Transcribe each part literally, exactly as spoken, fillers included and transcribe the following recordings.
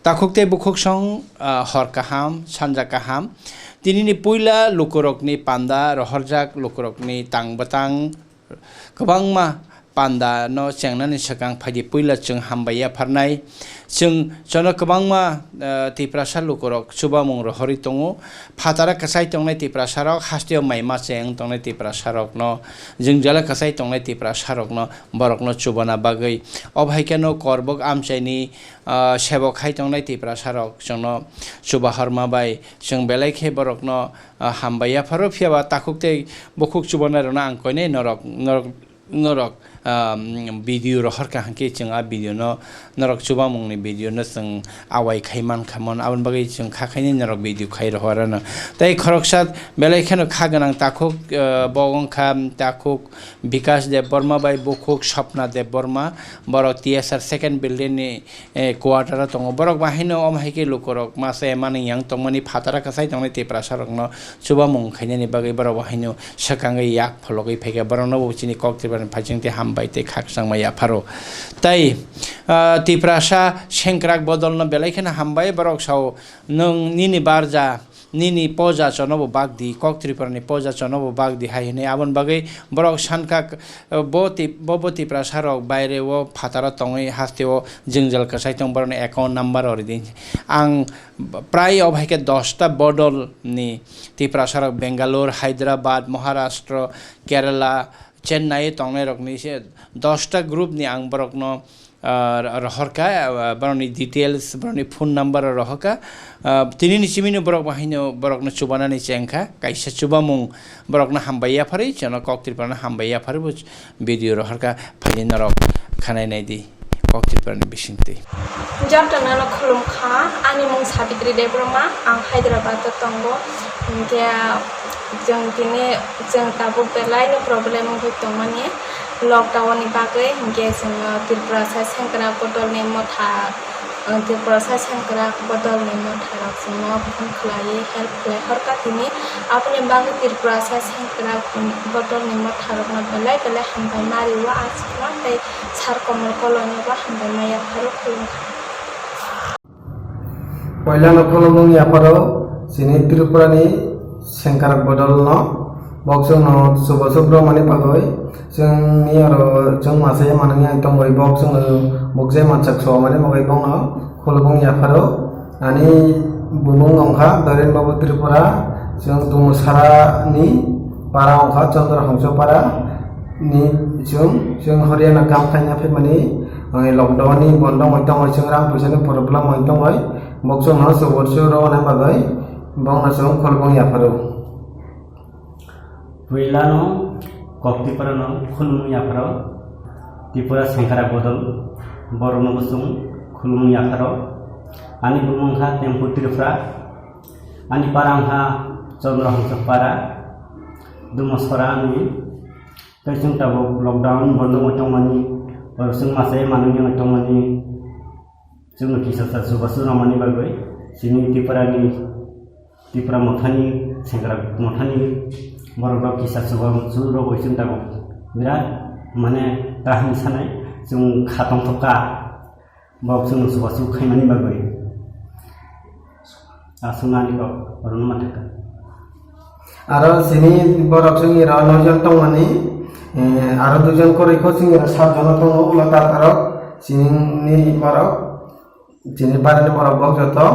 Takhuk tei bukhuk song, ah, hor kaham, sanja kaham. Tinini puila lukurokni panda rohorjak, lukurokni tang bwtang kwbangma panda no chengnani swkang phaidi puila chwng hambai yapharnai. Chwng jono kwbangma, ah, Tiprasa lukurok chubamung rohorwi tongo. Phatara kwchai tongnai Tiprasarok, hasteo mai ma cheng tongnai Tiprasarokno, jwngjala kwchai tongnai Tiprasarokno, borokno chubana bagwi. Obo hai kheno Korbok amchaini, ah, sebok khai tongnai Tiprasarok chwngno chubahorma bai chwng belai khe borokno, ah, hambai yapharo, phiya ba takhuk tei bukhuk chubanairokno ang koinai norok, norok, norok, ah, video rohor kha hwnkhe chwng a video no norok chubamungni video no chwng awai khai mankha mon, aboni bagwi chwng kha khainai norok video khai rohorano. Tei khoroksa belai kheno kha gwnang takhuk, ah, bo wngkha takhuk Bikash Debbarma bai bukhuk Swapna Debbarma, borok T S R second building ni eh, quarter o tongo. Borok bahaino omo hai khe lukurok masa manwi yang tongmani phatara kwchai tongnai Tiprasa rokno chubamung khainani bagwi borok bahaino swkangwi yak phologwi phaikha. Borokno bo chini kok Tripura ni phaising tei hambai tei khakchangma yapharo. Tai, ah, Tiprasa sengkrak bodolno belai kheno hambai. Borok sao nwng nini barja nini poja chono bo bak di, kok Tripura ni poja chono bo bak di hai hwnwi. Aboni bagwi borok sankha, eh, bo ti-, bo, bo Tiprasa rok baire o phataro tongwi haste o jwngjal kwchai tong, borokni account number o ridi. Ang prai o hai khe dosta bodol ni Tiprasa rok Bangalore, Hyderabad, Maharashtra, Kerala, Chennai tongnai rokni se dosta group ni ang borokno ah, rohorkha, ah, borokni details, borokni phone number rohorkha. Ah, tinini simino borok bahaino borokno chubanani chengkha, kaisa chubamung borokno hambai yapharwi, jono kok Tripurano hambai yapharwi bo video rohorkha, phaidi norok khanai naidi kok Tripurani bisingtwi. Jotono khulumkha, ani mung Sabitri Debbarma, ang Hyderabad o tongo, hinkhe chwng tini, chwng tabuk belai no problem wngwi tongmani. Lockdown ni bagwi hinkhe chwng Tripura sai sengkrak bodol ni motha, Tripura sai sengkrak bodol ni motha rok chwngno phone khlaiwi help khlai horkha tini. Aboni bagwi Tripura sai sengkrak bodol ni motha rokno belai belai hambai ma rio, aswkno tei Sir Komol Koloi no bo hambai ma yapharo, khulumkha. Poilano khulumung yapharo chini Tripurani sengkrak bodolno, bok chwngno chubachu rwmani bagwi, chwngni oro chwng masa manwi tongwi bok chwngno bukjai mansak somani bagwi bokno khulumung yapharo. Ani bumung wngkha Doren Babu Tripura, chwng Dumusarani para wngkha Chandra Hongso para. Ni chwng, chwng Haryana kam khaina phaimani, eh, lockdown ni bondo wngwi tongwi, chwng rang puisa ni problem wngwi tongwi, bok chwngno chubachu rwna bagwi bokno chwng khulumung yapharo. Puilano kok Tripura no khulumung yapharo, Tripura sengkrak bodol borokno bo chwng khulumung yapharo. Ani bumung wngkha Tempu Tripura, ani para wngkha Chandra Hongso para, Dumusara ni. Tei chwng tabuk lockdown bondo wngwi tongmani, oro chwng masa manwi wngwi tongmani, chwngno kisa sa chubachu rwmani bagwi chini Tripurani, Tripura mothani, sengkrak mothani borok rok kisa chubachu rwgwi chwng tabuk birat, mane, kaham sanai, chwng kha tongthokha. Bok chwngno chubachu khaimani bagwi aswkno ani kok orono ma thangkha. Aro chini borok chwngni ro noi jon tongmani, eh, aro dui jon kwrwi kho chwngni ro sat jon tongo, ulo ta aro chini borok, chini barani borok bok joto,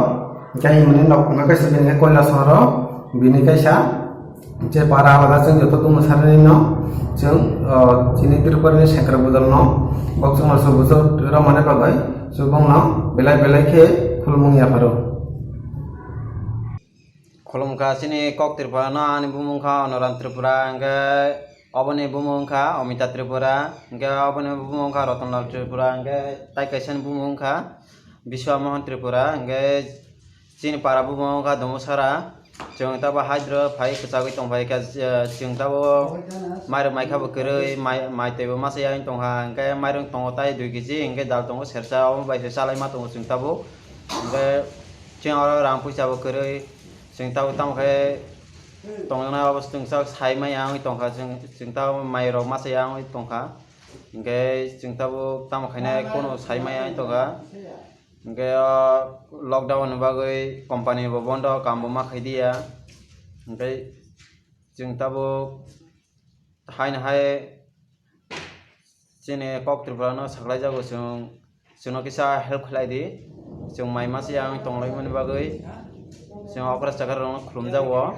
hwnkhe imani nok wngkha kaisa bini khe Koilasoro, bini kaisa. Je para alada chwng joto Dumusarani no chwng, o, chini Tripura ni sengkrak bodol no bok chwng masa bwswk rwmani bagwi chwng bokno belai belai khe khulumung yapharo. Khulumkha chini kok Tripura no, ani bumung wngkha Onoram Tripura, hwnkhe oboni bumung wngkha Omita Tripura, hwnkhe oboni bumung wngkha Rotonlal Tripura, hwnkhe tai kaisa ni bumung wngkha Biswa Mohan Tripura, hwnkhe chini para bumung wngkha Dumusara. Chwng tabo haidro phai kwchagwi tongphai kha, eh, chwng tabo mairok maikha bo kwrwi, mai, mai teibo masa yang tongkha, hwnkhe mairok tongo tai dui kg, hwnkhe dal tongo sersa, omo bai se chalaima tongo chwng tabo. Hwnkhe chwng oro rang puisa bo kwrwi, chwng tabo tamo khe tongjaknai obo chwng sak sai maya wngwi tongkha, chwng, chwng tabo mairok masa yang wngwi tongkha, hwnkhe chwng tabo tamo khainai kheno sai maya wngwi tongkha. Hwnkhe o lockdown ni bagwi company bo bondo, kam bo ma khai diya. Hwnkhe chwng tabuk haino hai chini kok Tripura no saklai jago chwng, chwngno kisa help khlai di. Chwng mai masa yang tonglaimani bagwi chwng okra chakra rokno khulumjago.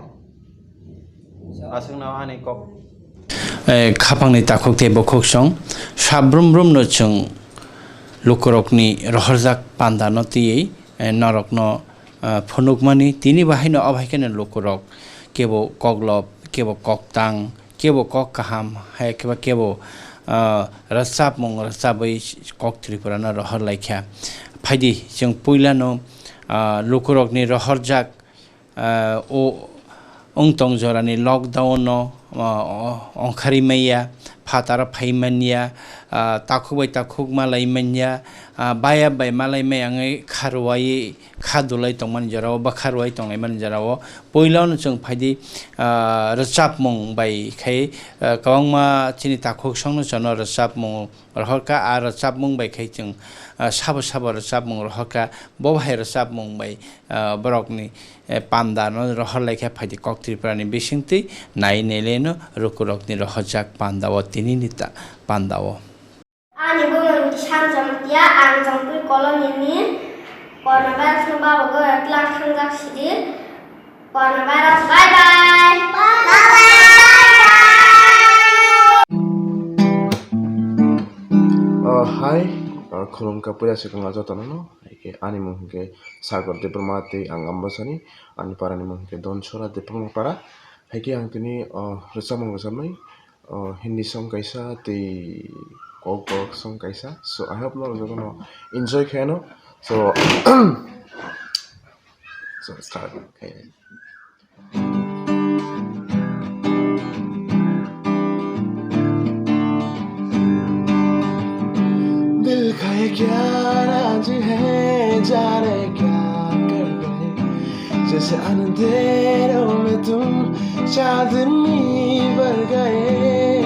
Aswkno ani kok. Eh, khapangni takhuk tei bokhoksong sabrum brumno chwng lukurokni rohorjak pandano twiwi, eh, norokno, eh, phunukmani. Tini bahaino obo hai kheno lukurok kebo koklop, kebo koktang, kebo kok kaham, hai kebo, kebo, eh, rwchapmung rwchabwi kok Tripurano rohor laikha. Phaidi chwng puilano, eh, lukurokni rohorjak ah, o wng tong jorani lockdown no, ah, o-, ongkhari manya, phataro phai manya, ah, takhuk bai takhuk malai manya, ah, baya bai malai maya wngwi kha rwui kha dulai tongmani jorao, bwkha rwui tonglaimani jorao. Puila no chwng phaidi, ah, rwchapmung bai khai, ah, kwbangma chini takhuk songno chwngno rwchapmung rohorkha, ah, rwchapmung bai khai chwng, ah, sabo sabo rwchapmung rohorkha, bo hai rwchapmung bai, ah, borokni eh, panda no rohor laikha phaidi kok Tripura ni bisingtwi nai nele no lukurokni rohorjak panda o tinini ta-, panda o. Ani bumung Kishan Jamatia, ang Jongpui colony ni. Coronavirus no babogo tlang thangjak sidi. Coronavirus, bye bye. Bye bye. Oh, hi. Oh, khulumkha puila swkang jotono no. Hai khe ani mung hwnkhe Sagar Debbarma tei ang Ambasani, ani parani mung hwnkhe Donsora Debbarma para. Hai khe ang tini, o, rwchapmung rwchapnai, o, Hindi song kaisa tei kok kok song kaisa. So, I hope norok jotono enjoy khaino. So, so start khai. दिल का ये क्या राज है, जाने क्या कर गए, जैसे अंधेरों में तुम चांदनी बन गए।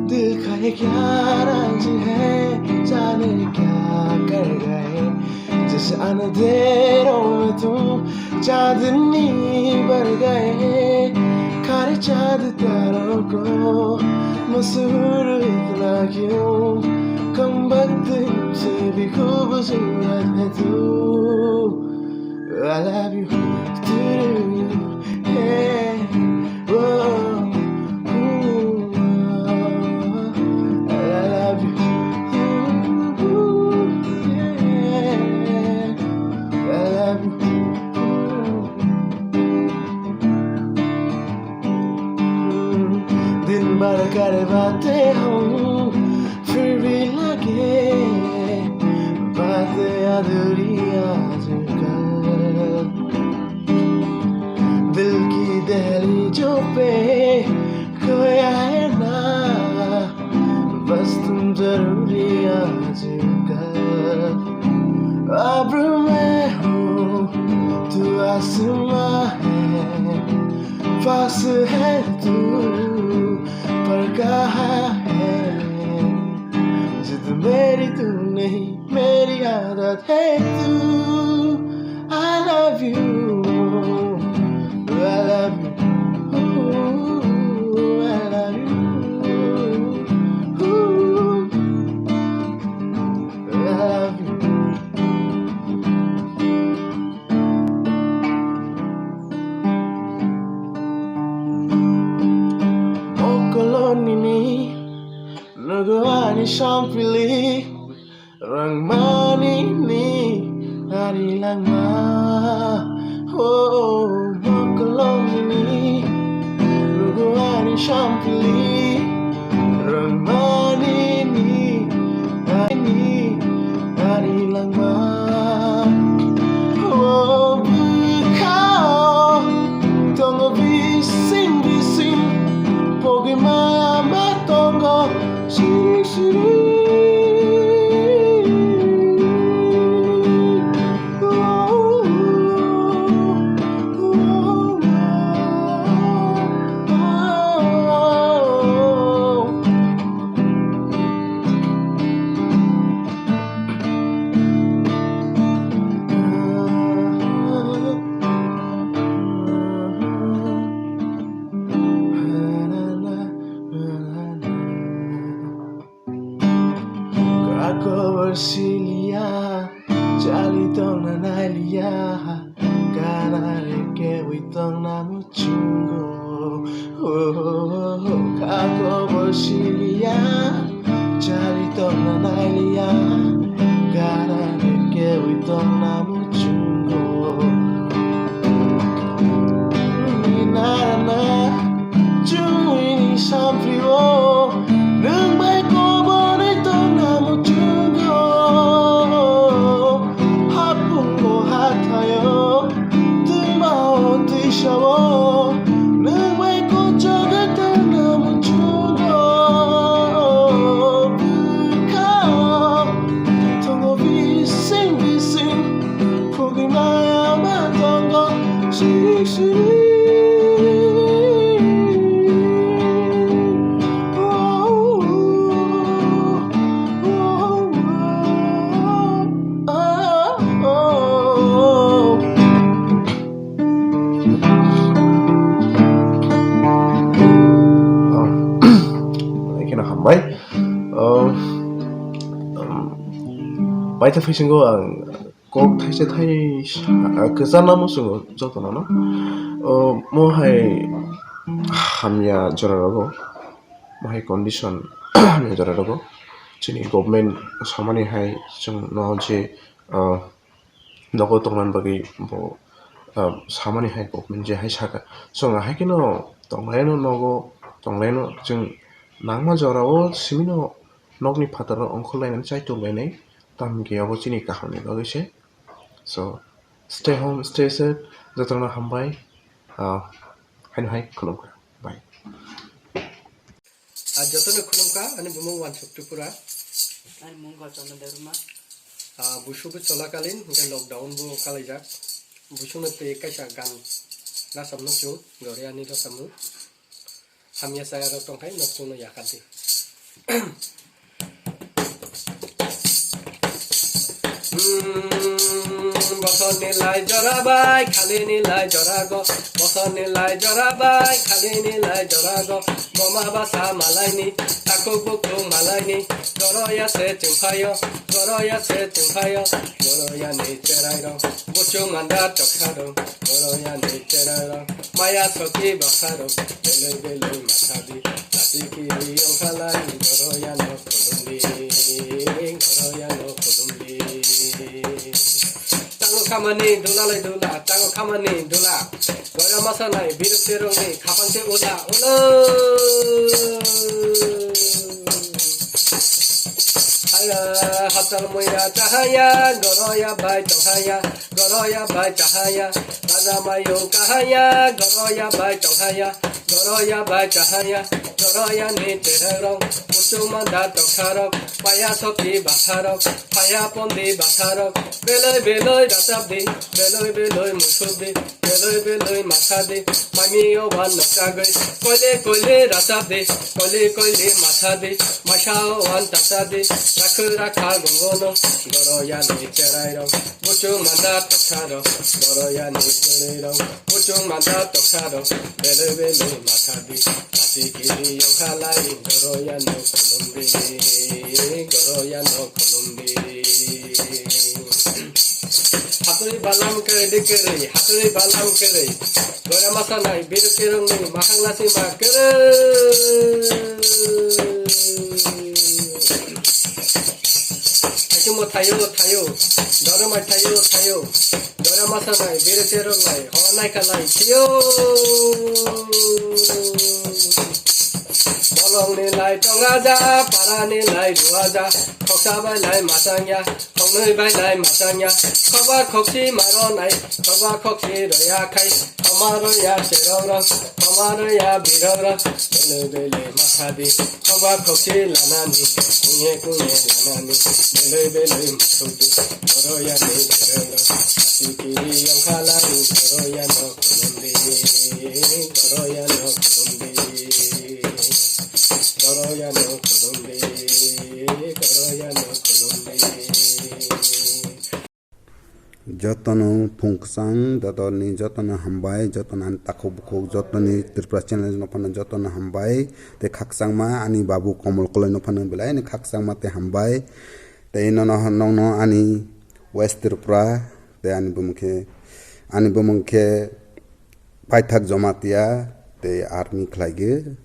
दिल का ये क्या राज है, जाने क्या कर गए, जैसे अंधेरों में तुम चांदनी बन गए। खाली चांद तारों को मशहूर इतना क्यों, कम वक्त से भी खूबसूरत है तू। I love you. Hey, whoa, ooh, I love you. Ooh, yeah, I love you. दिन भर करे बातें हम, फिर भी लगे बातें अधूरी आजकल। दिल की दहलीजों पे कोई आए ना, बस तुम जरूरी आजकल। अब्र मैं हूँ, तू आसमां है, पास है तू, पर कहाँ है? जिद मेरी तू नहीं, मेरी आदत है तू। I love you, I love you, ooh, I love you, ooh, I love you. Mokolonini, nogo ani sampili, rangmanini, ari langma. Oh, mokolonini, nogo ani sampili, rangmanini, ani, ari langma. Oh, bwkhao tongo bising bising, pogwi ma ma tongo sirik sirik. Oh, oh, oh, oh. Kheno hambai. Paitha phisingo ang kok thaisa thaisa kwchar namo chwng joto nono. Mo hai hamya jora rogo, mo hai condition hamya jora rogo. Chini government samani hai chwng no je nogo tongna bagwi bo samani hai government je hai saka. Chwng hai kheno tonglaino nogo, tonglaino chwng nangma jora o simino nokni phataro ongkhorlainani chaitor lainai, tamni khe abo chini kahamni bagwi se. So, stay home, stay safe, jotono hambai, ah, haino hai khulumkha. Bye. Ah, jotono khulumkha, ani bumung Wansuk Tripura. Ani mung Gol Chandra Debbarma. Ah, busu bo cholakalin, hingke lockdown bo kalaijak. Busu no twi kaisa gan rasam no chung, gori ani rasam no. Hamya chaya rok tongkhai nokchung no yakar di. Hmm, bosor ni lai jora bai, khali ni lai jora go. Bosor ni lai jora bai, khali ni lai jora go. Boma basa malai ni, takhuk bukhuk malai ni. Joro ya se chwng phaio, joro ya se chwng phaio. Joro ya ni cherai rok, buchung manda toksa rok. Joro ya ni cherai rok. Maya soti bwsarok belai belai masadi, asiki yongkhalai goroyano khulumdi, goroyano khulumdi. Tango khamani dula lai dula, tango khamani dula. Gora masanai biruk terongni khapangte ula ulo. Haya hatal moya chahaya, goroya bai chahaya. Goroya bai chahaya, raja mayung kahaya, goroya bai chonghaya, goroya bai chahaya, goroya ni cherang rok, muchung manda toksa rok, paya soti basa rok, paya pondi basa rok, beloi beloi rachap di, beloi beloi musuk di, beloi beloi masa di, mami o wan noksa goi, koile koile rachap di, koile koile masa di, masa o wan tasa di, rakhu rakha gongono, goroya ni cherai rok. Buchung manda toksaro, goroyani goroirok. Buchung manda toksaro, beloi beloi masadi. Lasi kiri yongkhalai, goroyano khulumdi, goroyano khulumdi. Haturi balam kere de kere, haturi balam kere. Gora masanai, biru kerongni, mahang lasi ma kere. Thaiyungbo thaio, thaio. Dora mai thaio, thaio. Dora masa nai, bere tero lai, ho nai ka lai, thaio. Bolong ni lai tonga ja, para ni lai rua ja, khoksa bai lai masang ya, khoknoi bai lai masang ya, khokba khoksi maro nai, khokba khoksi roya khai. Amaro ya cherok rok, amaro ya birok rok, beloi beloi masadi, khoba khokchi lanani, kungye kungye lanani, beloi beloi masukdi, goroyani birok rok, sikiri yongkhalai, goroyano khulumdi, goroyano khulumdi, goroyano khulumdi, goroyano khulumdi. Jotono phung kwchang, jotono, jotono hambai, jotono ani takhuk bukhuk, jotoni Tripura channel no phano jotono hambai, tei khakchangma ani babu Komol Koloi no phano belai ni khakchangma tei hambai, tei nono, nongno ani West Tripura, tei ani bumung khe, ani bumung khe, Paithak Jamatia tei army khlaigwi.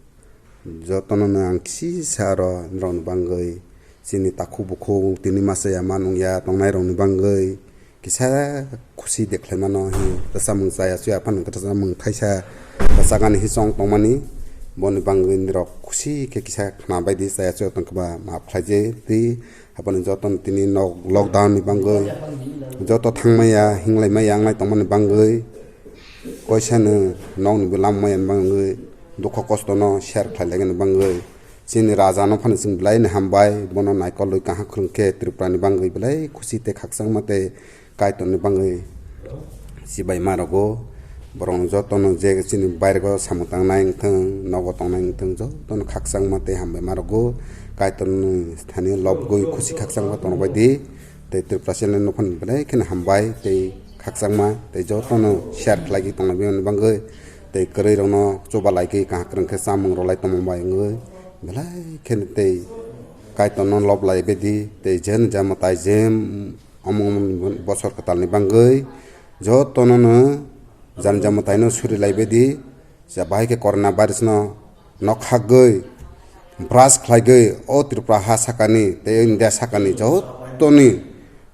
Jotono no ang kisi sa aro norokni bangwi chini takhuk bukhuk tini masa ya ma nung ya tongnai rokni bangwi kisa khusi de khlaimano hi, samung chaya chuya phano samung thaisa chagani hi chong tongmani, boni bangwi norok khusi khe kisa khna bai di chaya chuya tongkhe ba maaf khlaijai twi. Aboni jotono tini nok lockdown ni bangwi joto thangmaya, hinglaimaya, wngnai tongmani bangwi, koisano nokni bo lamaya ni bangwi, dukho kosto no share khlai laina bangwi, chini raja no phano chwng belai ni hambai, bono naikolwi kaham khwlwng khe Tripura ni bangwi belai khusi tei khakchangma tei Kaitor ni bangwi chibai ma rwgo. Borok jotono je chini bairego samung tangnai wngthung, nogo tongnai wngthung, jotono khakchangma tei hambai ma rwgo. Kaitorni thani lobgwi khusi khakchangma tongbaidi tei Tripura channel no phano belai kheno hambai tei khakchangma tei jotono share khlaigwi tongna bagwi tei kwrwi rokno chuba laikwi kaham kwrwng khe chamung rwlai tongma bai wngwi belai kheno tei Kaitorno lob laibaidi tei jen jamatai jem omong omoni bosor kwtalni bagwi jotono no jan jamatai no suri laibaidi. Ja bahai khe corona virus no nokhagwi brush khlaigwi o Tripura ha sakani tei o India sakani jotoni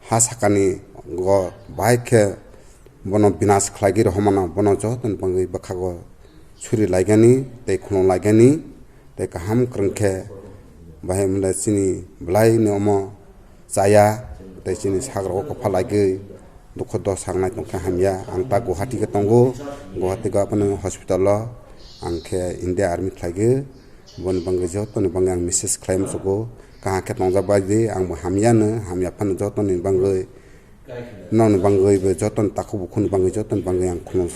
ha sakani go bahai khe bono binas khlaigwi rohormano bono jotoni bagwi bwkhago suri laigani tei khulum laigani tei kaham kwrwng khe bahai mwnda chini belai ni omo chaya tei chini sagra o kwpha laigwi dukho dos saknai tongkha hamya. Ang ta Guwahati khe tongo, Guwahati go aphano hospital o ang khe India army khlaigwi. Boni bagwi jotoni bagwi ang message khlai musugo, kaham khe tongjak bai di, ang bo hamya no, hamya phano jotoni bagwi, nokni bagwi bo jotoni takhuk bukhukni bagwi jotoni bagwi ang khulum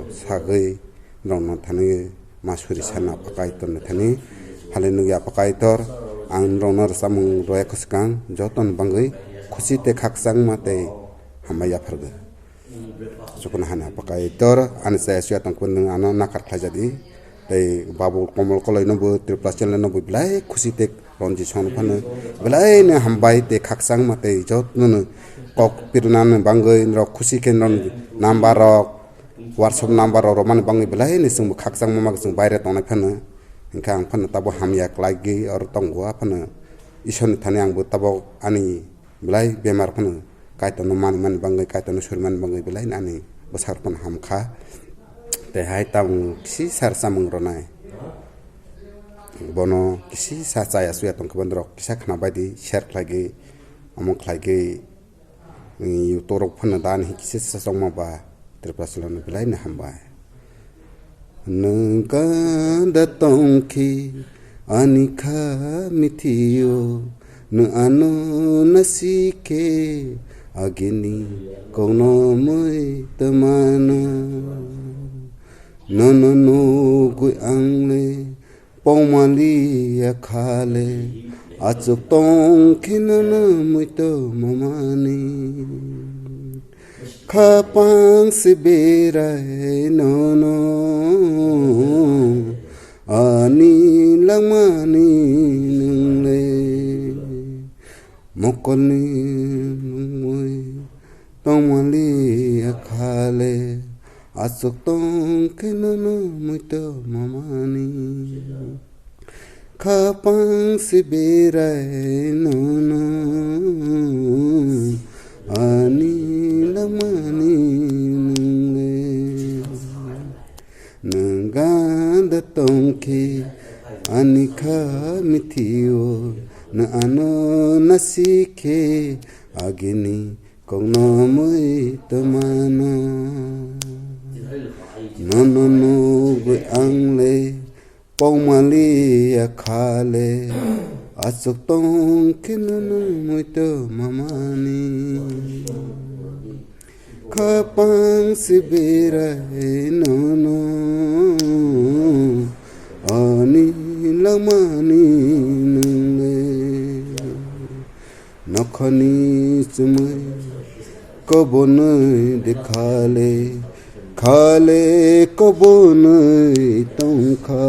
sagwi norokno thani ma suri sana Apha Kaitorni thani. Hale nukya Apha Kaitor, ang norokno rwchapmung rwya kwchwkang jotoni bagwi khusi tei khakchangma tei hambai yaphargo. Chukuna hani Apha Kaitor, ani chaya suya tongkhe nwng ano nakar khlaijadi. Tei Babu Komol Koloi no bo Tripura channel no bo belai khusi tei Ronjit Song no phano belai no hambai tei khakchangma tei jotno no kok pirnani bagwi norok khusi khe norok number rok, WhatsApp number rok romani bagwi belai no chwng bo khakchangma ma chwng baire tongnai phano. Hinkhe ang phano tabuk hamya khlaigwi oro tongo, aphano Isorni thani ang bo tabuk ani belai bemar phano Kaitorno manmani bagwi, Kaitorno surimani bagwi belai ani bwsarok phano hamkha. Tei hai tabuk kisi sar chamung rwnai. Bono kisi sa chaya suya tongkhe bono rok kisa khna baidi share khlaigwi, omo khlaigwi, YouTube rok phano dan hi kisa sa chongma ba. Tripura chwla no belai no hambai. Nwng ganda tongkhe ani kha mithio, nwng ano nasikhe agini kokno mui twmano. Nono nugwi ang le pongmali ya khale, achuk tong khe nono muito mamani. Khapang se berai nono, ani langmani nungle. Mokolni nungmui tongmali ya khale, achuk tong khe nono muito mamani. Khapang se berai nono, ani langmani nungle. Nwng ganda tongkhe ani kha mithio, nwng ano nasikhe agini kokno mui twmano. Nono nugwi ang le pongmali ya khale, achuk tong khe nono muito mamani. Khapang se berai nono, ani langmani nungle. Nokhani chumui kobonwi de khale, khale kobonwi tongkha.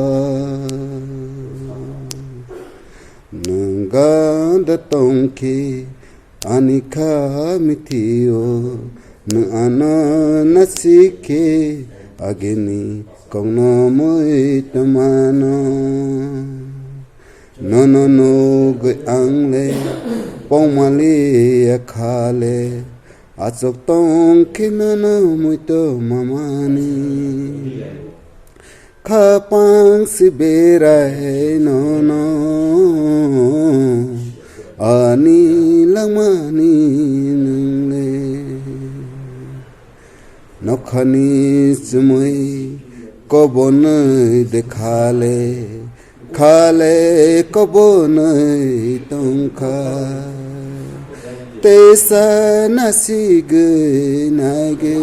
Nwng ganda tongkhe ani kha mithio, nwng ano nasikhe agini kokno mui twmano. Nono nugwi ang le pongmali ya khale, achuk tong khe nono muito mamani. Khapang se berai nono, ani langmani nungle. Nokhani chumui kobonwi de khale, khale kobonwi tongkha. Teisa nasigwi naigwi,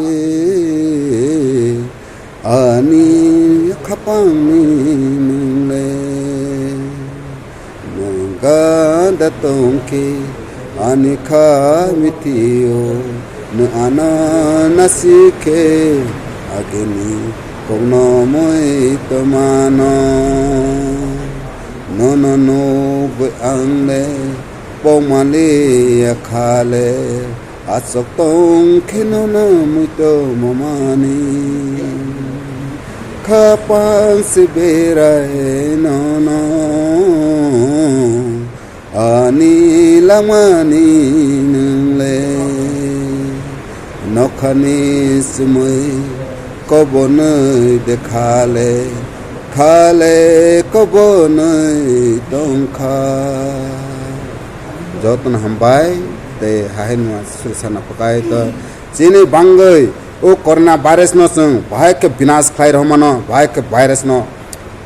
Ani khapangni nwng le, nwng gada tongkhe ani kha mithiyo, nwng ano nasikhe agini kokno mui tomano. Nono nugwi ang le pokmali ya kha le, aswk tong khe nono muitu momani. Khapang se berai nono ani lamani nwng le, nokhani sumui kobonwi de kha le, kha le kobonwi tongkha. Jotono hambai tei haino suri sana phakai to chini bangwi o corona virus no chwng bahai khe binas khlai rw mano, bahai khe virus no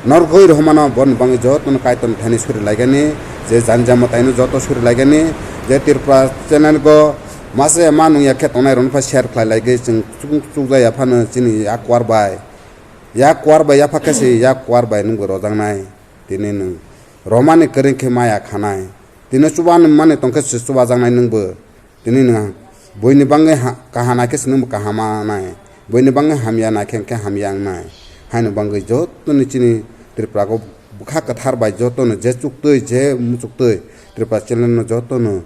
norgwi rw mano, boni bangwi jotono Kaitorni thani suri laigani, je jani jama taino joto suri laigani, je Tripura channel go masa ya ma nung ya khe tongnai rwno pha share khlai laigwi chwng chuk-, chukjak ya phano chini yak kuar bai, yak kuar bai yapha khe se yak kuar bai nungbo rojaknai, tini nwng romani kwrwng khe maya khanai, tini chuba mani tongkhe se chubajaknai nwngbo. Tini nwng buini bangwi ha-, kaham naikhe se nwngbo kaham manai, buini bangwi hamya naikhe hwnkhe hamya wngnai. Haino bangwi jotoni chini Tripura o bwkha kwthar bai jotono je chuktwi, je muchuktwi Tripura channel no jotono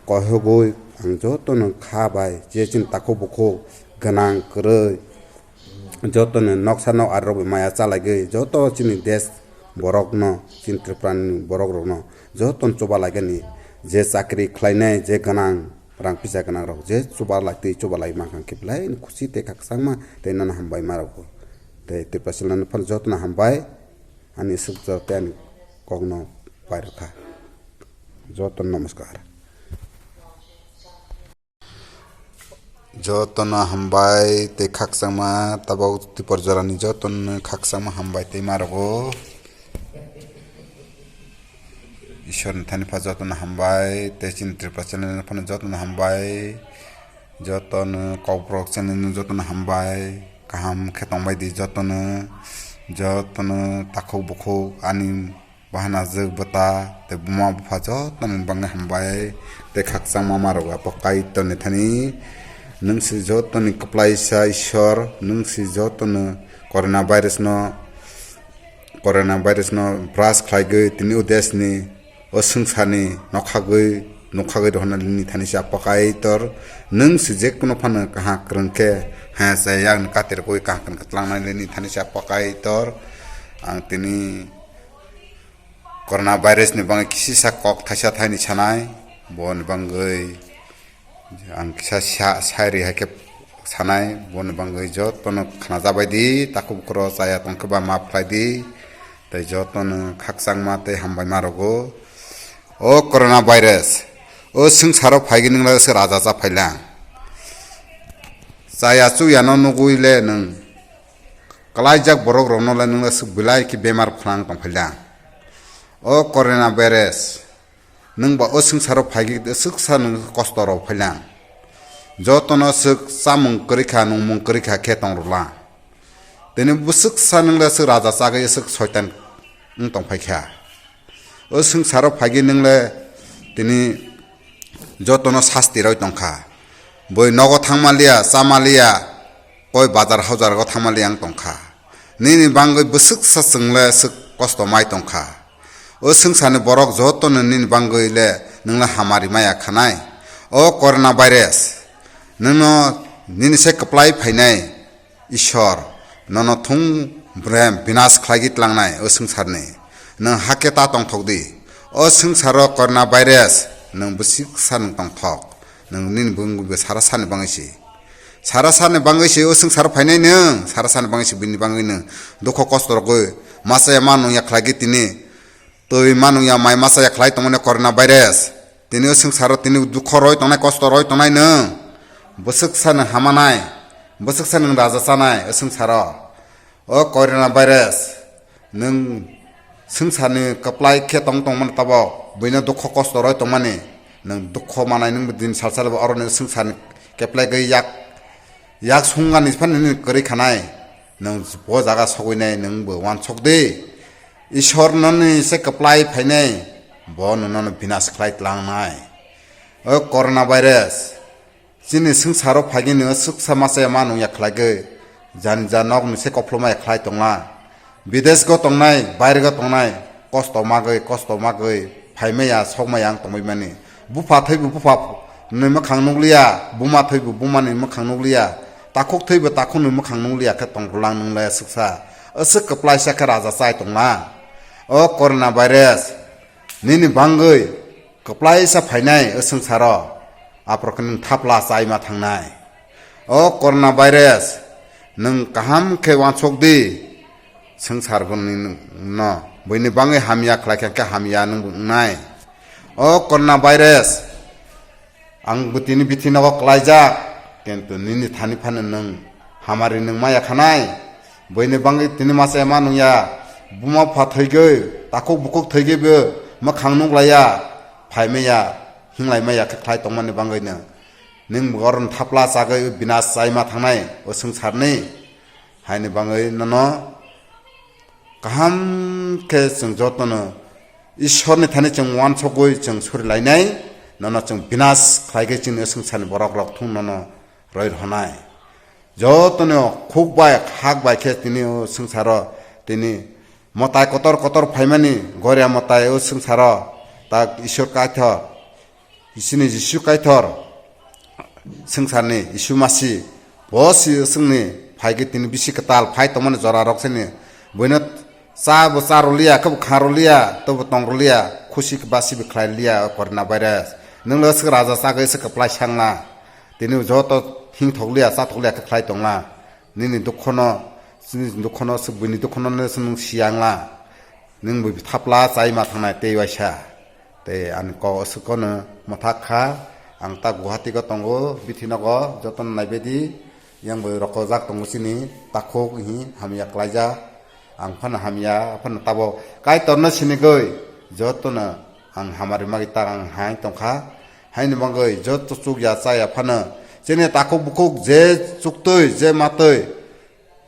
kohogwi ang jotono kha bai je chini takhuk bukhuk gwnang kwrwi jotono noksa nok ari rok bai maya chalaigwi joto chini desh borok no, chini Tripura ni borok rok no jotono chuba laigani, je chakri khlainai, je gwnang rang pisa gwnang rok je chuba lai twi chuba lai mankha khe belai ni khusi tei khakchangma tei nono hambai ma rok tei Tripura channel no phano jotono hambai ani swkjak tei ani kok no pai rwkha. Jotono namaskar. Jotono hambai tei khakchangma tabok Tipor jorani jotono khakchangma hambai tei ma rwgo. Ishwarni thani pha jotono hambai tei chini Tripura channel no phano jotono hambai. Jotono Kokborok channel no jotono hambai. Kaham khe tongbai di jotono. Jotono takhuk bukhuk ani bahanajwk bwta tei buma bupha jotono bangwi hambai tei khakchangma ma rwgo. Apo Kaitorni thani nwng se jotoni kwplaisa Ishwar, nwng se jotoni corona virus no, corona virus no bras khlaigwi tini o desh ni, o swngcharni nokhagwi, nokhagwi rohorna nini thani se Apo Kaitor, nwng se jekunu phano kaham kwrwng khe, ha, chaya yakni katirgwi kaham kwrwng khe tlangnai nini thani se Apo Kaitor. Ang tini corona virus ni bagwi kisisa kok thaisa thaini sanai, boni bagwi ang kisa sa-, sairi hai khe sanai, boni bagwi jotono khnajabai di, takhuk bukhuro chaya tongkhe ba map khlai di, tei jotono khakchangma tei hambai ma rwgo. O corona virus, o swngcharo phaigwi nwng le se raja cha phailang. Chaya chuyano nugwi le nwng kwlaijak borok rokno le nwng le swk belai khe bemar phnang tong phailang. O corona virus, nwng ba o swngcharo phaigwi swksa nwng kosto rok phailang. Jotono swk chamung kwrwi kha, nungmung kwrwi kha khe tong rwlang. Tini bwswksa nwng le swk raja chagwi swk soitan wng tong phai kha. O swngcharo phaigwi nwng le tini jotono sasti roi tong kha. Boi nogo thang maliya, cha maliya, koi bazar haujar go thang maliya wng tong kha. Nini bagwi bwswksa chwng le swk kosto mai tong kha. O swngcharni borok jotono nini bagwi le nwng le hamari maya khanai. O corona virus, nwngno nini se kwplai phainai Ishwar, nono thung brem binas khlaigwi tlangnai o swngcharni. Nwng hakhe ta tongthok di. O swngcharo corona virus, nwng bwswksa nwng tongthok. Nwng nini bwngwi sara sani bagwi se. Sara sani bagwi se o swngcharo phainai nwng, sara sani bagwi se bini bagwi nwng dukho kosto rogwi masa ya ma nung ya khlaigwi tini. Twi manung ya mai masa ya khlai tongmani corona virus. Tini o swngcharo tini dukho roi tongnai, kosto roi tongnai nwng. Bwswksa nwng hamanai, bwswksa nwng raja chanai o swngcharo. O corona virus, nwng swngcharni kwplai khe tong tongmani tabok, buino dukho kosto roi tongmani, nwng dukho manai nwng din sal sal bo oroni swngcharni keplai gwi yak, yak sungani phano nini kwrwi khanai. Nwng bo jaga sogwinai nwng bo uansuk di. Ishwar nini se kwplai phainai, bo nwng nono binas khlai tlangnai. O corona virus, chini swngcharo phaigwi nwng swksa masa ma nungya khlaigwi, jani ja nok ni se kophlo maya khlai tongla. Bidesh go tongnai, baire go tongnai, kosto magwi, kosto magwi, phaimaya, sokmaya ang tongwi mani. Bupha thwibo bupha ni mwkhang nukliya, buma thwibo buma ni mwkhang nukliya, takhuk thwibo takhuk ni mwkhang nukliya khe tonglang nunglaya swksa. Aswk kwplaisa khe raja chai tongla. O corona virus, nini bangwi kwplaisa phainai o swngcharo, aphuru khe nwng thapla chaima thangnai. O corona virus, nwng kaham khe uansuk di, swngchar boni no, buini bangwi hamya khlai khe, khe hamya nwng bo wngnai. O corona virus, ang bo tini bithi nogo klaijak, kintu nini thani phano nwng hamari nwng maya khanai. Buini bangwi tini masa ma nungya, buma bupha thwigwi, takhuk bukhuk thwigwi bo mwkhang nuklaiya, phaimaya, hinglai maya khe khlai tongmani bangwi nwng. Nwng bo oro thapla chagwi binas chaima thangnai o swngcharni. Haini bangwi nono kaham khe chwng jotono Ishwarni thani chwng uansukgwi chwng surilainai, nono chwng binas khlaigwi chini swngcharni borok rok thung nono roi rwnai. Jotono khuk bai hak bai khe tini o swngcharo tini mwtai kotor kotor phaimani goria mwtai o swngcharo tak Ishwar Kaithor. Isini Jisu Kaitor swngcharni Isu Masi bo si swngni phaigwi tini bisi kwtal phai tongmani jora rok sini buino cha bo cha rwliya khe bo kha rwliya to bo tong rwliya khusi basi bo khlai liya o corona virus nwng le swk raja chagwi swk kwplai sangla tini joto thing thokliya cha thokliya khe khlai tongla nini dukhono chini dukhono swk buini dukhono nwng siyangla nwng bo thapla chai ma thangnai tei waisa. Tei ani kok aswk no mwthak kha, ang ta Guwahati go tongo, bithi nogo jotono naibaidi, yang bo rokojak tongo chini takhuk hi hamya klaijak, ang phano hamya, phano tabo Kaitorno sinigwi jotono ang hamari magi ta ang hai tongkha, haini bagwi joto chukya chaya phano chini takhuk bukhuk je chuktwi je matwi,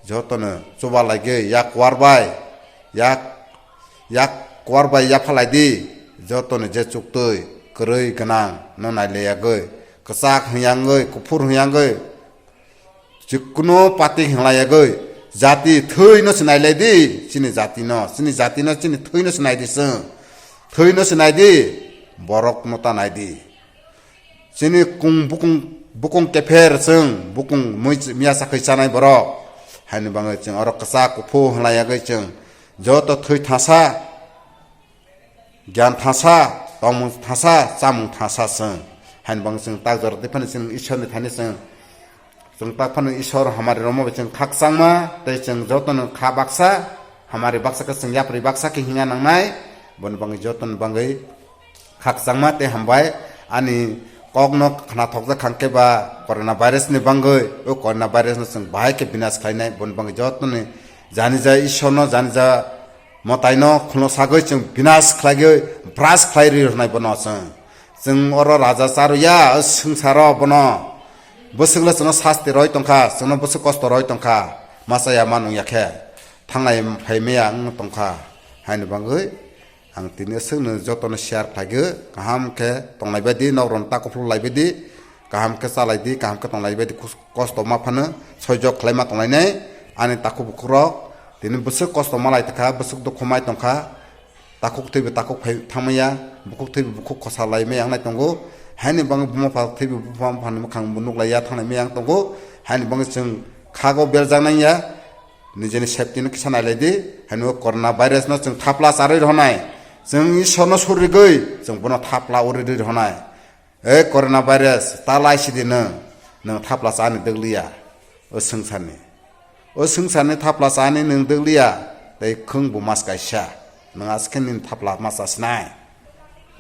jotono chuba laigwi yak kuar bai, yak, yak kuar bai yapha laidi, jotono je chuktwi kwrwi gwnang no nailaiyagwi, kwchak hwngyangwi, kuphur hwngyangwi, jikunu pati hwnlaiyagwi, jati thwino se nailaidi, chini jatino, chini jatino, chini thwino se naidi chwng, thwino se naidi, borokno ta naidi. Chini kung bukung, bukung kepher chwng, bukung mui ch-, miya sakwi chanai borok. Haini bagwi chwng oro kwchak kuphu hwnlaiyagwi chwng joto thwi thasa, gyan thasa, tongmung thasa, chamung thasa chwng. Haini bagwi chwng tak jora twi phano chwng Ishwarni thani chwng, chwng tak phano Ishwar hamari romwi chwng khakchangma, tei chwng jotono kha baksa, hamari baksa khe chwng yapri baksa khe hinga nangnai, boni bagwi jotoni bagwi khakchangma tei hambai ani kokno khnathokjak khang khe ba corona virus ni bangwi o corona virus no chwng bahai khe binas khlainai boni bangwi jotoni jani ja Ishwar no jani ja mwtai no khulno sagwi chwng binas khlaigwi bras khlai ri rwnai bono chwng chwng oro raja charwya o swngcharo bono bwswk le chwngno sasti roi tongkha chwngno bwswk kosto roi tongkha masa ya ma nung ya khe thanglai phai maya wng tongkha haini bangwi Ang tini aswkno jotono share khlaigwi, kaham khe tonglaibaidi, nokrokno ta kuphuluk laibaidi, kaham khe chalaidi, kaham khe tonglaidi, kus-, kosto ma phano soijok khlaima tonglainai, ani takhuk bukhukrok tini bwswk kosto malai tongkha, bwswk dukhu mai tongkha, takhuk thwibo takhuk phai thangmaya, bukhuk thwibo bukhuk khosa laimaya wngnai tongo, haini bagwi buma pha thwibo bupha buphani mwkhang bo nuklaiya thanglaimaya wng tongo, haini bagwi chwng khago berjaknaiya. Nijeni safety no kisa nailaidi, haino corona virus no chwng thapla charwi rwnai. Chwng Ishwar no surigwi, chwng bono thapla uri rwnai. E corona virus, ta lai sidi nwng, nwng thapla chani dwgliya, o swngcharni. O swngcharni thapla chani nwng dwgliya, tei khwng bo mas kaisa, nwng askhe nini thapla ma chasinai.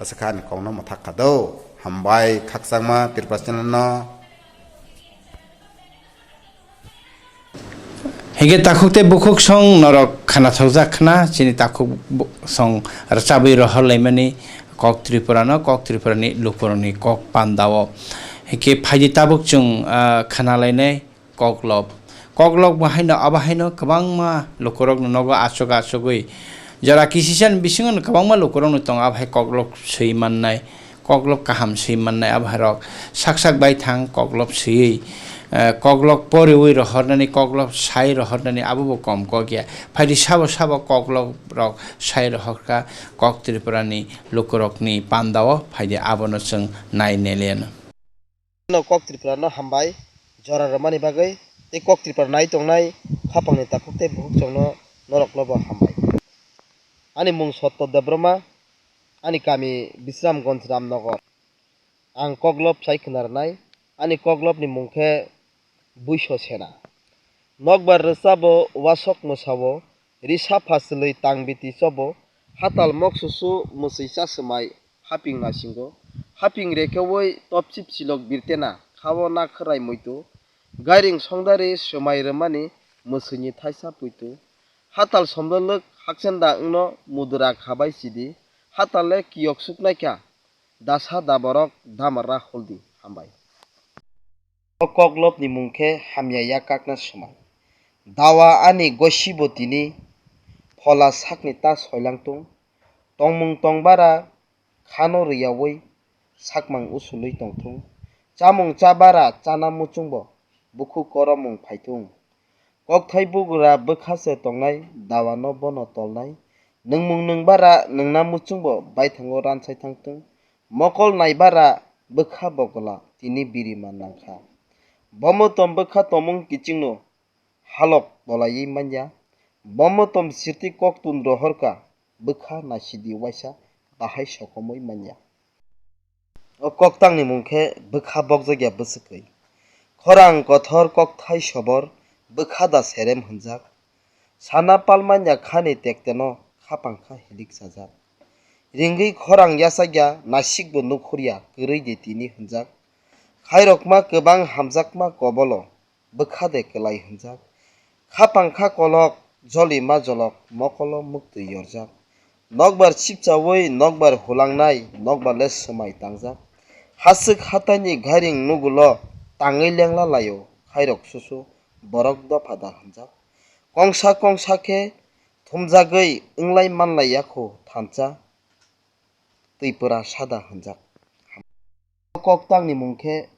Aswkha ani kokno mwthak kha do. Hambai khakchangma Tripura channel no. Hingke takhuk tei bukhuk song norok khanathokjak khna, chini takhuk bu-, song rwchabwi rohorlaimani kok Tripurano, kok Tripurani lukurokni kok pandao. Hingke phaidi tabuk chwng, ah, khanalainai kok lop. Koklok bo haino, abo haino kwbangma lukurokno nogo achuk achugwi jora kisisani bisingo kwbangma lukurokno tongo, abo hai koklok swi mannai, koklok kaham swi mannai, abo hai rok sak sak bai thang koklok swiwi, eh, koklok poriwi rohornani, koklok sai rohornani abo bo kom kok ya. Phaidi sabo sabo koklok rok sai rohorkha kok Tripurani lukurokni pandao, phaidi abono chwng nai neliano. No kok Tripura no hambai jora rwmani bagwi tei kok Tripura nai tongnai khapangni takhuk tei bukhuk chwngno norokno bo hambai. Ani mung Sotto Debbarma, ani kami Bisramganj Ramnagar. Ang koklop sai khna rwnai, ani koklopni mung khe Buiso Sena. Nokbar rwchabo wasok mwsao, ri sapha chwlwi tang biti chobo, hatal moksusu mwswi cha swmai haping nasingo, haping rekeui topchip silok birtena khao na khwrai muitu, gairing songdari swmai rwmani mwswini thaisa puitu, hatal somdolwk hakchenda wngno mudura khabai sidi, hatal le kiyok suknaikha, dasa daborok damarra holdi hambai. O koklopni mung khe hamya yak kakna swmai. Dawa ani gosibo tini phola sakni ta soilang tung. Tongmung tongbara khano rwyaui sakmang usulwi tongthung. Chamung chabara chana muchungbo bukhuk koromung phaithung. Kokthai bugra bwkha se tongnai, dawano bono tolnai. Nwngmung nwngbara nwngna muchungbo baithango ransai thangthung. Mokol naibara bwkha bogola tini birima nangkha. Bomotom bwkha tomung kichingno halok bolaiwi manya. Bomotom sirti koktun rohorkha bwkha naisidi waisa bahai sokomwi manya. O koktangni mung khe bwkha bokjak ya bwswkwi. Khorang kothor kokthai sobor bwkha da serem hwnjak. Sana palmanya khani tekteno khapang kha hilik sajak. Ringwi khorang yachak ya nasikbo nukhur ya kwrwi de tini hwnjak. Khairokma kwbang hamjakma kobolo bwkha de kwlai hwnjak. Khapang kha kolok, joli ma jolok, mokolo muktwi yorjak. Nokbar sipchaui nokbar hulangnai, nokbar le swmai tangjak. Haswk hataini gairing nugulo tangwi lengla laio, khairok susu borok dopha da hwnjak. Kongsa kongsa khe thumjagwi wnglai manlai yakho thansa. Twipra sada hwnjak. Koktangni mung khe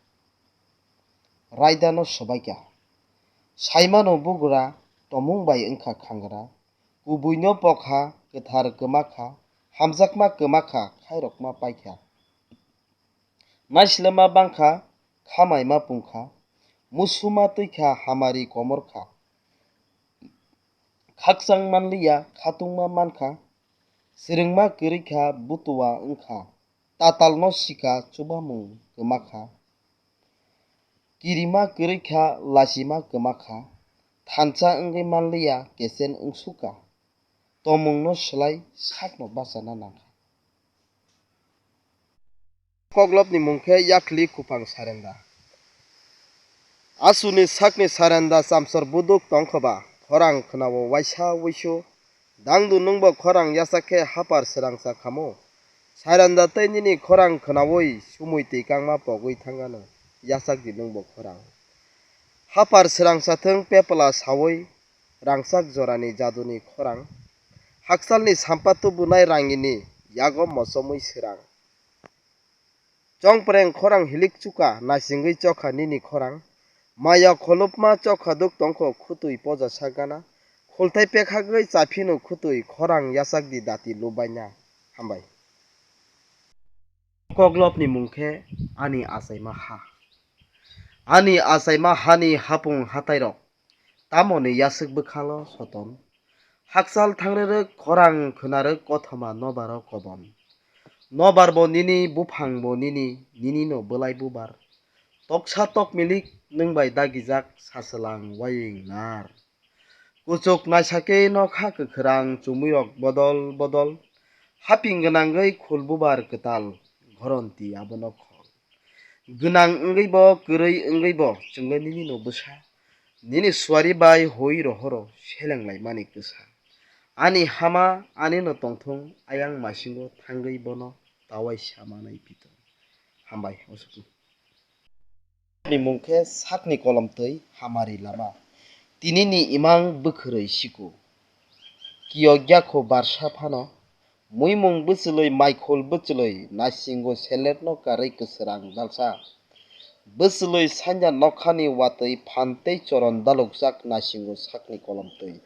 raidano swbaikha. Saimano bugra tomung bai wngkha khangra. Kubuino pokha kwthar kwmakha, hamjakma kwmakha, khairokma paikha. Naislema bangkha, khamaima pungkha. Musuma twikha, hamari komorkha. Khakchang manliya, khatungma mankha. Swrwngma kwrwikha, butua wngkha. Tatalno sikha, chubamung kwmakha. Kirima kwrwikha, lachima kwmakha. Thansa wngwi manliya, kesen wngsukha. Tomungno swlai sakno bachana nangkha. Koklopni mung khe yakli kuphang sarenda. Asuni sakni sarenda chamsor buduk tongkhoba, khorang khwnao waisa wuisu. Dangdu nwngbo khorang yachak khe hapar srangsa khamu. Sarenda tei nini khorang khwnaui sumui twi kangma pogwi thangano yachak di nwngbo khorang. Hapar srangsa thwng pepla saui rangchak jorani jaduni khorang. Hakchalni sampa tubunai rangini yago mochomwi srang. Chongpreng khorang hilik chuka naisingwi chokha nini khorang. Maya kholopma chokha duk tongkho khutui poja sagana. Khultai pekhagwi chaphino khutui khorang yachak di dati lubaina. Hambai. Koklopni mung khe ani achaima ha. Ani achaima hani hapung hatairok tamoni yaswk bwkhalo soton. Hakchal thangrwrwk khorang khwnarwk kothoma nobaro kobon. Nobar bo nini, buphang bo nini, nini no bwlai bubar. Toksa tok milik nwng bai dagijak sachwlang waying nar. Kuchuk naisake nokha kwkhwrang chumui rok bodol bodol. Haping gwnangwi khul bubar kwtal goronti abono khol. Gwnang wngwi bo, kwrwi wngwi bo, chwngno nini no bwsa. Nini suari bai hoi rohoro seleng laimani kwsa. Ani hama ani no tongthung, ayang masingo thangwi bono tawai samanai pito. Hambai, osukno. Ni mung khe sakni kolom twi hamari lama. Tinini imang bwkhwrwi siku. Kiyokya kho barsa phano. Muimung bwchwlwi, maikhul bwchwlwi, naisingo seletno karwi kwswrang dalsa. Bwchwlwi sanya nokhani watwi phan tei choron dalukjak naisingo sakni kolomtwi.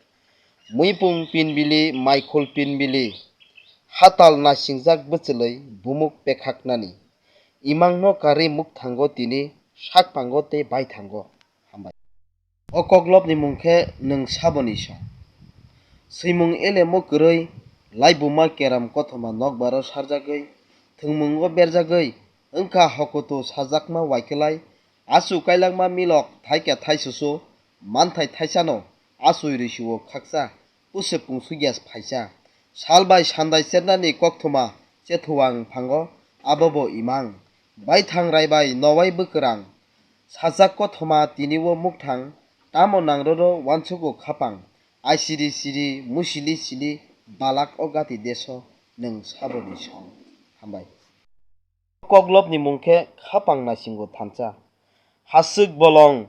Muipung pinbili, maikhul pinbili, hatal naisingjak bwchwlwi bumuk pekhaknani. Imangno karwi mukthango tini, sakpango tei baithango. Hambai. O koklopni mung khe nwng saboni song. Swimung elemo kwrwi, laibuma keram kothoma nokbaro sarjagwi, thwngmungo berjagwi, wngkha hokoto sajakma waikwlai, achu kailangma milok thaikya thaisoso, manthai thaisano achoi rwisuo khakcha, pusu pungsu gas phaisa. Sal bai sandai chernani kokthoma chethuang phango, abobo imang. Baithang raibai nowai bwkwrang. Sajak kothoma tini o mukthang, tamo nangroro uansukgo khapang. Aisiri siri, musili sili, balak o gati deso, nwng saboni song. Hambai. Koklopni mung khe khapang naisingo thansa. Haswk bolong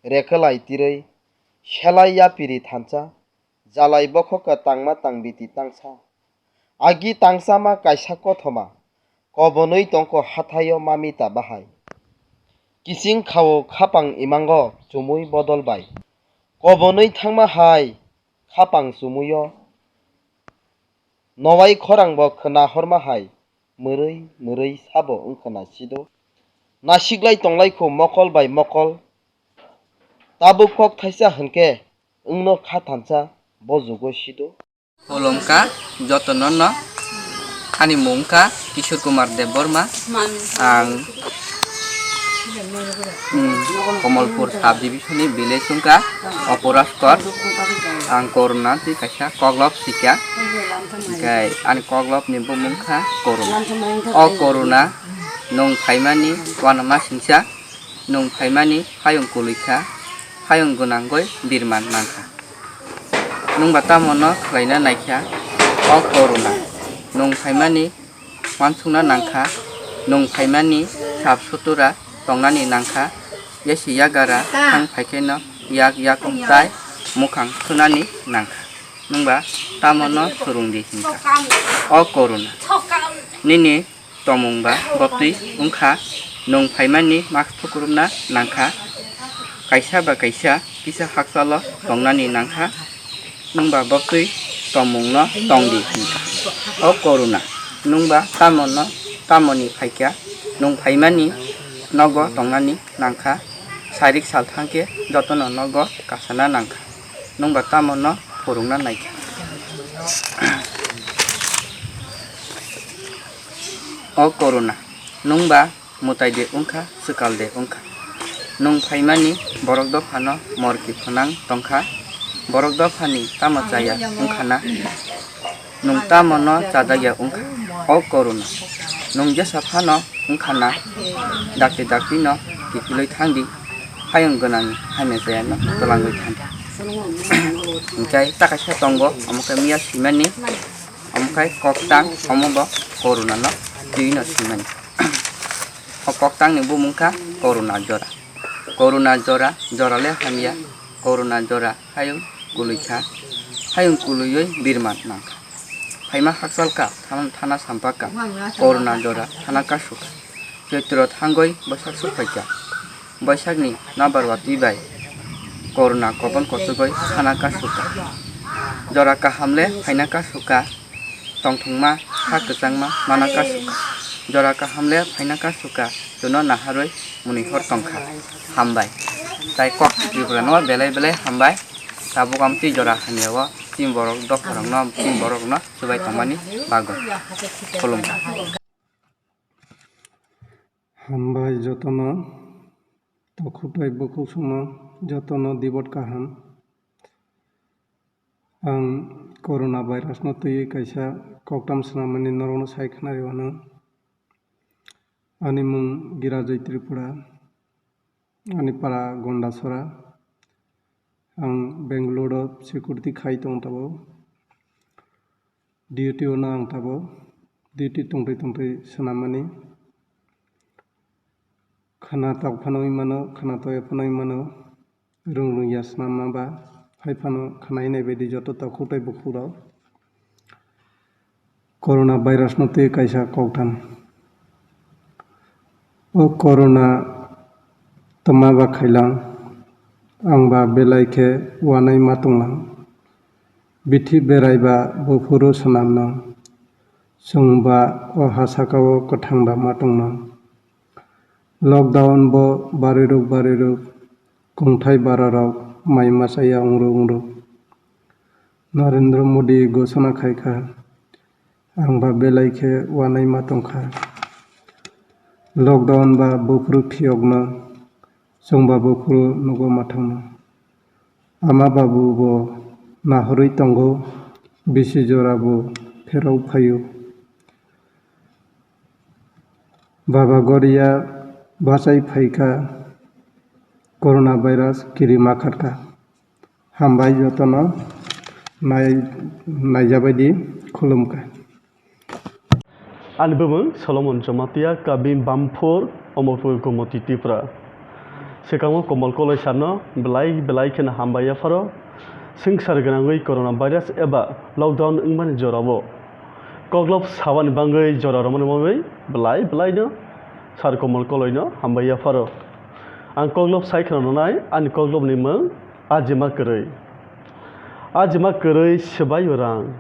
rekwlai tirwi, selai yapiri thansa, jalai bokhok tangma tangbiti tangsa. Agi tangsama kaisa kothoma, kobonwi tongkho hathaio mamita bahai. Kiching khao khapang imango chumui bodol bai. Kobonwi thangma hai khapang chumuio, nowai khorangbo khwna horma hai, mwrwi mwrwi sabo wngkhwna sido. Nasiklai tonglaikho mokol bai mokol. Tabuk kok thaisa hwnkhe wngno kha thansa bo jugo sido. Khulumkha jotono no. Ani mung kha Kishore Kumar Debbarma. Ang, mm, Kamalpur sub division ni village wngkha Operaskor. Ang Koruna twi kaisa koklop sikha. Hwnkhe ani koklop ni bumung kha Koruna. O Koruna nwng phaimani uanama singsa. Nwng phaimani hayung kwlwi kha, hayung gwnangwi birman nang kha. Nwng ba tamo no khlaina nai kha, o Koruna? Nwng phaimani uansukna nang kha, nwng phaimani sap sutura tongnani nang kha, yasi yagara thang phai khe no yak yakung tai mukhang thunani nang kha. Nwng ba tamo no swrwng di hwn kha, o Koruna? Nini tomung ba botwi wngkha, nwng phaimani mask thukrumna nangkha, kaisa ba kaisa kisa hakchalo tongnani nangkha, nwng ba botwi tomungno tongdi hwnkha. O Koruna, nwng ba tamono, tamoni phaikha, nwng phaimani nogo tongnani nangkha, sarik sal thangkhe jotono nogo kasana nangkha, nwng ba tamono phurungna naikha. O Koruna, nwng ba mwtai de wngkha, swkal de wngkha? Nwng phaimani borok dophano morki phwnang tongkha, borok dophani tamo chaya wngkha na? Nwng tamo no chajakya wngkha? O Koruna, nwng jesa phano wngkha na? Dakti dakti no kiphilwi thangdi, hayung gwnangni hamya chayano twlangwi thangdi. Hwnkhe ta kaisa tongo, omo khe miya simani. Omo khai koktang, omo bo Koruna no twi no simani. O koktang ni bumung kha Koruna jora. Koruna jora, jora le hamya. Koruna jora hayung kwlwi kha. Hayung kwlwiwi birman nang kha. Phaima hakchal kha, thana, thana sampa kha. Koruna jora thana kasu kha. Choitro thangwi Boisak suk phai kha. Boisakni nabar watwi bai Koruna kobon kochogoi sana kasu kha. Jora kaham le phaina kasu kha. Tongthokma ha kwchangma mana kasu kha. Jora kaham le phaina kasu kha. Chuno naharwi mwnwi hor tong kha. Hambai. Tai kok Tripura no belai belai hambai. Tabuk amtwi jora hamya o chini borok dopha rok no, chini borok rok no chubai tongmani bagwi. Khulumkha. Hambai jotono, tokhok bai bukhuk songno jotono dibot kaham. Ang Corona virus no twiwi kaisa koktam swnamani norokno sai khwnari wano. Ani mung Girajoy Tripura, ani para Gondasora. Ang Bangalore o security khai tong tabuk. Duty o no ang tabuk, duty tongtwi tongtwi swnamani. Khwna tok phano wngwi mano, khwna toya phano wngwi mano. Rung rung ya swnamma ba, hai phano khwnai nai baidi joto takhuk tei bukhuk rok. Corona virus no twi kaisa kokthan. O corona twma ba khailang, ang ba belai khe wanai ma tonglang. Bithi berai ba buphuru swnamnang. Chwng ba o ha saka o kwthang da ma tongnang. Lockdown bo bariruk bariruk kungthai bara rok mai masa ya wngruk wngruk. Narendra Modi gosona khai kha, ang ba belai khe wanai ma tong kha. Lockdown ba buphuru phiyokno, chwng ba buphuru nugo ma thangno. Ama babu bo nahorwi tongo, bisi jora bo pherok phaio. Baba Goria bachai phaikha, corona virus kiri ma khatkha. Hambai jotono nai-, naijabaidi khulumkha. Ani bumung Solomon Jamatia, Kabim Bamphur, Omorpur, Gomoti, Tripura. Swkango Komol Koloi sarno belai belai kheno hambai yapharo. Swngchar gwnangwi corona virus eba lockdown wngmani jorao koklop sabani bangwi jora romani bagwi belai belaino sar Komol Koloino hambai yapharo. Ang koklop sai kheno nai, ani koklopni mung Ajima Kwrwi. Ajima kwrwi swbaio rang,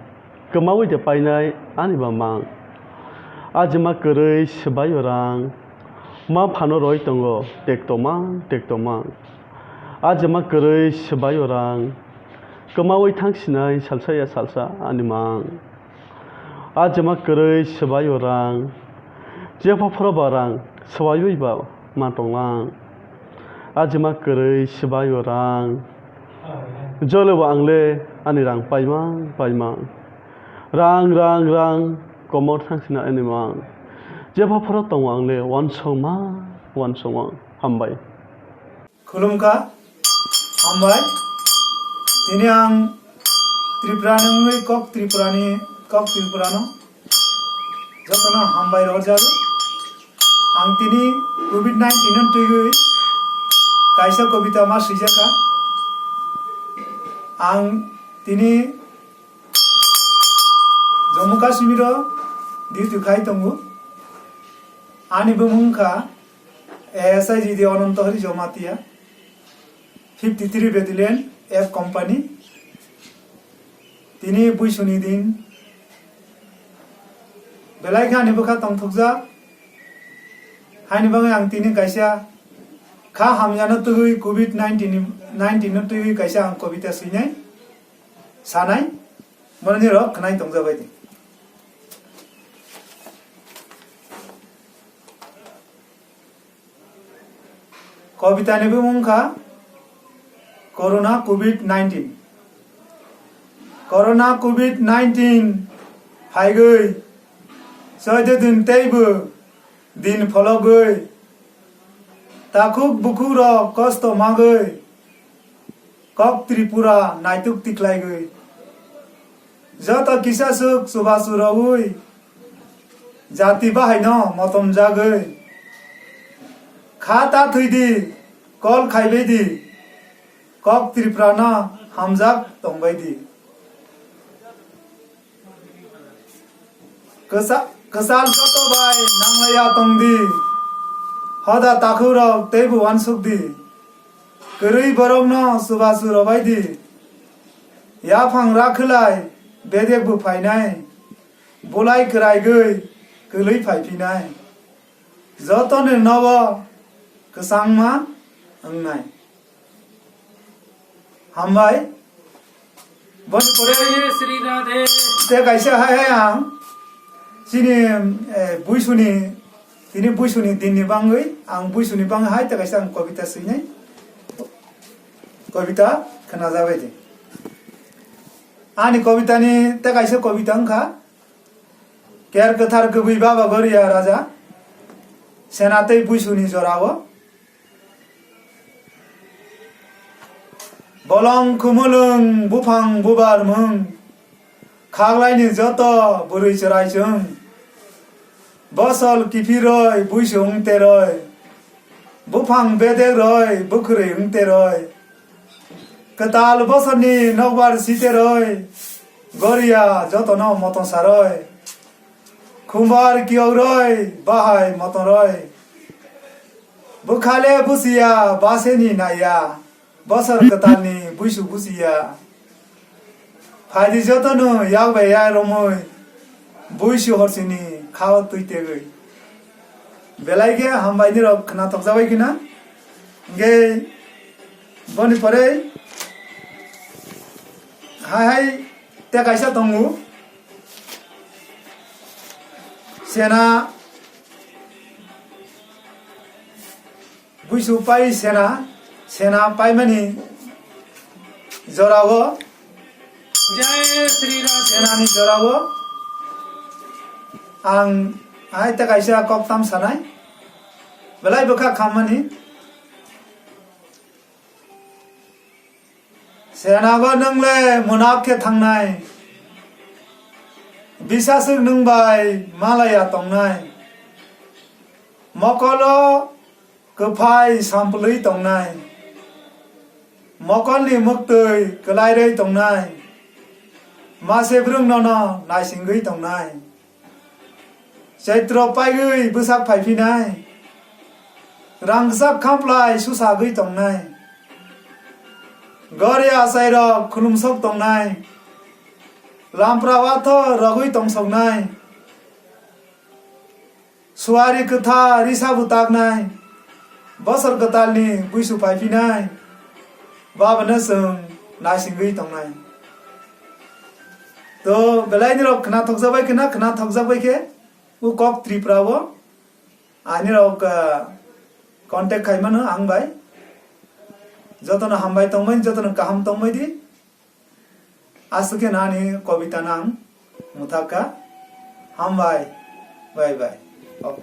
kwmaui de painai ani ba mang. Ajima kwrwi swbaio rang, ma phano roi tongo tektomang tektomang. Ajima kwrwi swbaio rang, kwmaui thangsinai salsa ya salsa ani mang. Ajima kwrwi swbaio rang, jepha phoro ba rang swbaiwi ba ma tonglang. Ajima kwrwi swbaio rang, jole bo ang le ani rang paimang paimang. Rang rang rang, komor thangsina ani mang. Jepha phoro tongo ang le wansongma wansongma. Hambai. Khulumkha, hambai. Tini ang Tripurani wngwi kok Tripurani, kok Tripurano jotono hambai rohorjago. Ang tini covid nineteen no twiwi kaisa kobita ma swijakha. Ang tini Jammu Kashmiro duty khai tongo. Ani bumung wngkha A S I G D Ananto Hari Jamatia, fifty three Battalion, F Company. Tini buisuni din. Belai khe ani bwkha tongthokjak. Haini bagwi ang tini kaisa kha hamyano twiwi covid nineteen, nineteen no twiwi kaisa ang kobita swinai, sanai. Boroni rok khwnai tongjabai di. Kobitani bumung wngkha Corona covid nineteen. Corona covid nineteen phaigwi soido din teibo din phologwi takhuk bukhuk rok kosto magwi kok Tripura naituk tiklaigwi joto kisa swk chubachu rogwi jati bahaino motomjagwi kha ta thwidi, kol khaibaidi, kok Tripurano hamjak tongbaidi. Kwsa-, kwchal joto bai nanglaiya tongdi, hoda takhukrok teibo uansukdi. Kwrwi borokno chubachu robaidi. Yaphang rakhwlai bedekbo phainai, bulai kwraigwi kwlwi phaiphinai. Jotoni nobo kwchangma wngnai. Hambai. Boni pore Jai Shri Radhe. Te kaisa hai hai ang chini, eh, buisuni, tini buisuni dinni bangwi, ang buisuni bangwi hai te kaisa ang kobita swinai. Kobita khwnajabai di. Ani kobitani te kaisa kobita wngkha, Ker kwthar kwbwi Baba Goria Raja, sena tei buisuni jorao. Bolong khumulwng buphang bubar mung, khaklaini joto bwrwi chwrai chwng. Bosol kiphiroi buisung teroi, buphang bedek roi bwkhwrwi wng teroi. Kwtal bosorni nokbar siteroi, goria jotono motong saroi, khumbar kiyokroi, bahai motongroi. Bwkhale busiya, baseni naiya, bosor kwtalni buisu busiya. Phaidi jotono yak bai yak romwi, buisu horsini khao twi tegwi. Belai khe hambai nirok khna thokjabai khna. Hingke boni pore hai hai te kaisa tongo. Sena buisu pai sena, sena paimani jorao, Jai Shri Ram. Senani jorao ang hai ta kaisa kok tam sanai, belai bwkha khammani. Senago nwngle mwnap khe thangnai, bisaswk nwng bai malaya tongnai, mokolo kwphai sampului tongnai, mokolni mwktwi kwlairwi tongnai, mase brwng nono naisingwi tongnai. Chaitro paigwi bwsak phaiphinai, rangchak khamplai susagwi tongnai, gori achairok khulumsok tongnai, lampra watho rogwi tongsoknai, suari kwthar risa butaknai, bosor kwtalni buisu phaiphinai, babano chwng naisingwi tongnai. To belai nirok khna thokjak bai khna, khna thokjak bai khe o kok Tripura o ani rok, ah, contact khai mano ang bai. Jotono hambai tongmani, jotono kaham tongmani di. Aswk khe nani kobita nang muthaka. Hambai. Bye bye. Ok.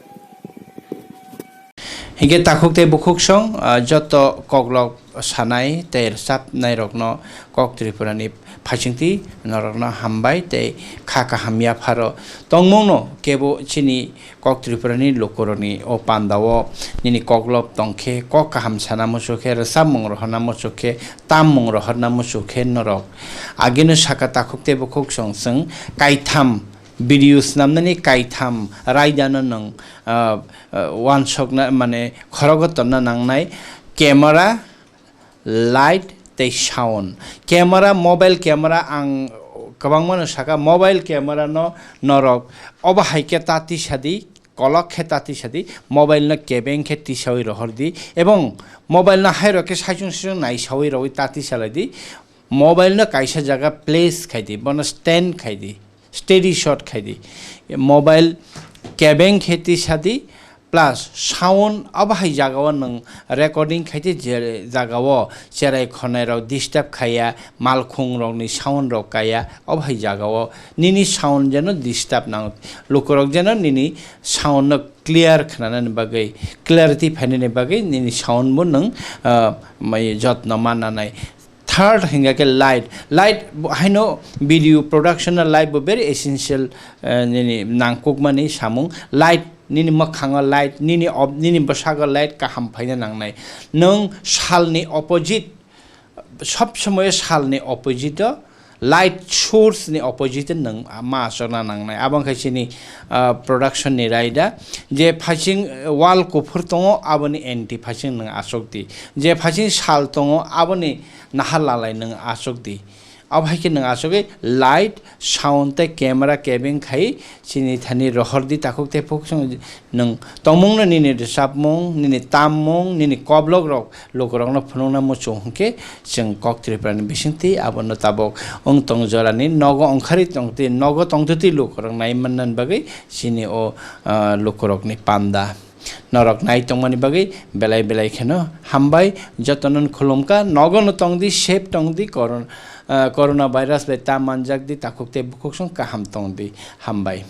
Hingke takhuk tei bukhuk song, ah, joto koklok sanai tei rwchapnai rokno kok Tripura ni phaichingtwi norokno hambai tei kha kaham yapharo tongmungno kebo chini kok Tripura ni lukurokni o panda o nini koklop tongkhe kok kaham sana muchukhe rwchapmung rohorna muchukhe tammung rohorna muchukhe norok ageno saka takhuk tei bukhuk song chwng kaitham video swnamnani kaitham raidano nwng, ah, ah, wansokna mane khorogo tonna nangnai camera, light tei sound. Camera, mobile camera ang kwbangmano saka, mobile camera no norok obo hai khe ta tisa di, kolok khe ta tisa di, mobile no kebeng khe tisawi rohor di, ebong mobile no hai rok khe saichung saichung naisawi rogwi ta tisa lai di. Mobile no kaisa jaga place khai di, bono stand khai di, steady shot khai di. Mobile kebeng khe tisa di, plus sound abo hai jaga o nwng recording khai di, je jaga o cherai khonai rok disturb khaiya, malkhung rok ni sound rok kaiya, abo hai jaga o nini sound jeno disturb nang, lukurok jeno nini sound no clear khnanani bagwi, clarity phainani bagwi nini sound bo nwng, ah, mai jotno mannanai. Third hingkha khe light. Light bo-, haino video production o light bo very essential, eh, nini nangkukmani samung. Light, nini mwkhango light, nini ob-, nini bwsago light kaham phaina nangnai. Nwng salni opposite, sob somoyo salni opposite o, light source ni opposite o nwng ma achukna nangnai. Abo wngkha chini, ah, production ni raida. Je phaiching, eh, wall kuphur tongo, aboni anti phaiching nwng achuk di. Je phaiching sal tongo, aboni nahar lalai nwng achuk di. Abo hai khe nwng achugwi light, sound tei camera kebeng khai chini thani rohor di takhuk tei phuk song nwng tongmung no nini rwchapmung, nini tammung, nini koblok rok lukurok no phunukna muchung hwnkhe chwng kok Tripura ni bisingtwi abono tabuk wng tong jorani nogo ongkhari tongtwi, nogo tongtwtwi lukurok nai manna bagwi chini o, ah, lukurok ni panda. Norok nai tongmani bagwi belai belai kheno hambai, jotono khulumkha, nogono tongdi, safe tongdi, koron-, ah, corona virus bai ta manjakdi, takhuk tei bukhuk song kaham tongdi, hambai.